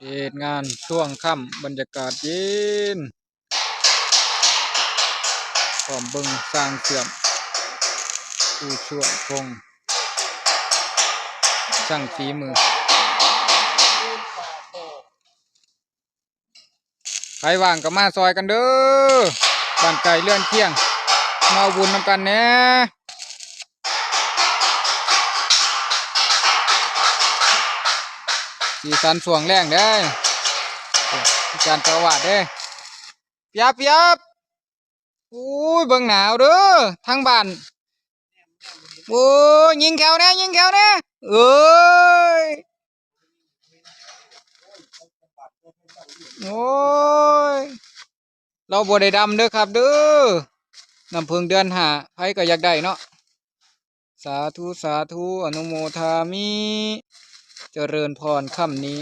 ເຮັດງານຊ່ວງຄ່ຳ ບັນຍາກາດເຢັນ ພ້ອມເບິ່ງຊ່າງເຊື່ອມ ຜູ້ຊ່ວຍພົງ ຊ່າງຝີມື. ໃຜວ່າງກໍມາຊ່ອຍກັນເດີ້ ບ້ານໃກ້ເຮືອນຄຽງ ມາເອົາບຸນນຳກັນແດ່. ສີສັນຊ່ວງແລງເດ້ ອາຈານເຈົ້າອາວາດເດ້. ປຽບ ປຽບ ໂອ້ຍ ເບິ່ງໜ້າເອົາເດີ້ ທາງບ້ານ. ໂອ້ຍ ຍິງແຂ້ວແດ່ ຍິງແຂ້ວແດ່ ເອີຍ ໂອ້ຍ ລາວບໍ່ໄດ້ດຳເດີ້ຄັບເດີ້ ນ້ຳເຜິ້ງເດືອນຫ້າ ໃຜກໍຢາກໄດ້ເນາະ. ສາທຸ ສາທຸ ອະນຸໂມທາມິ ຈະເລີນພອນຄ່ຳນີ້.